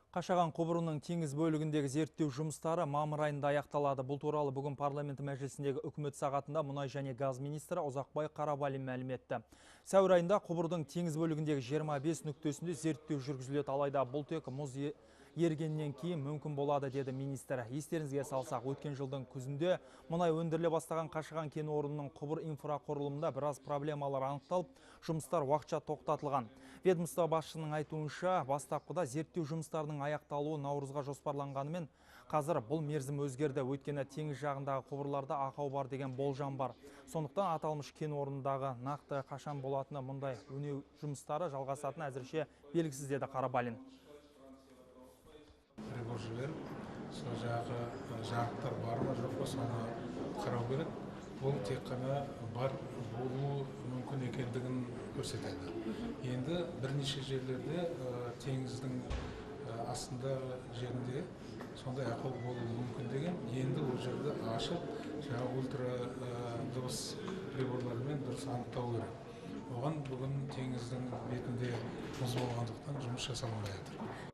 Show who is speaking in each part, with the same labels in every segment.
Speaker 1: Қашаған құбырының теңіз бөлігіндегі зерттеу жұмыстары мамыр айында аяқталады. Бұл туралы бүгін парламент мәжілісіндегі үкімет сағатында мұнай және газ министрі Ұзақбай Қарабалин мәлім етті. Сәуір айында құбырдың теңіз бөлігіндегі 25 нүктесінде зерттеу жүргізіледі. Алайда бұл тек мұз ергеннен кейін мүмкін болады, деді министр. Естеріңізге салсақ, өткен жылдың күзінде мұнай өндіріле бастаған Қашаған кен орнының құбыр инфрақұрылымында біраз проблемалар анықталып, жұмыстар уақытша тоқтатылған. Ведомство басшысының айтуынша, бастапқыда зерттеу жұмыстарының аяқталуы наурызға жоспарланғанымен, қазір бұл мерзім өзгерді. Өйткені теңіз жағындағы құбырларда ақау бар деген болжам бар. Сондықтан аталмыш кен орнындағы нақты қашан болатыны, мұндай өңдеу жұмыстары жалғасатыны әзірше белгісіз, деді Қарабалин.
Speaker 2: Прибор жіберіп, сол жағы жарықтар бар ма, жоқ па, соны қарау керек. Бұл тек қана бар болуы мүмкін екендігін көрсетеді. Енді бірнеше жерлерде теңіздің астында жерінде сондай ақау болуы мүмкін деген. Енді ол жерді ашып, жаңағы ультра дыбыс приборларымен дұрыс анықтау керек. Оған бүгін теңіздің бетінде мұз болғандықтан жұмыс жасалынбай жатыр.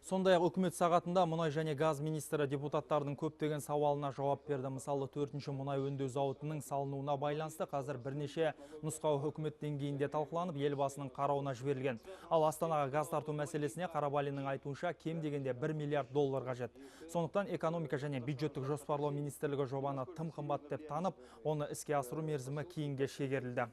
Speaker 1: Сондай-ақ үкімет сағатында мұнай және газ министрі депутаттардың көптеген сауалына жауап берді. Мысалы, төртінші мұнай өңдеу зауытының салынуына байланысты қазір бірнеше нұсқау үкімет деңгейінде талқыланып, елбасының қарауына жіберілген. Ал Астанаға газ тарту мәселесіне Қарабалиннің айтуынша, кем дегенде 1 миллиард доллар қажет. Сондықтан экономика және бюджеттік жоспарлау министрлігі жобаны тым қымбат деп танып, оны іске асыру мерзімі кейінге шегерілді.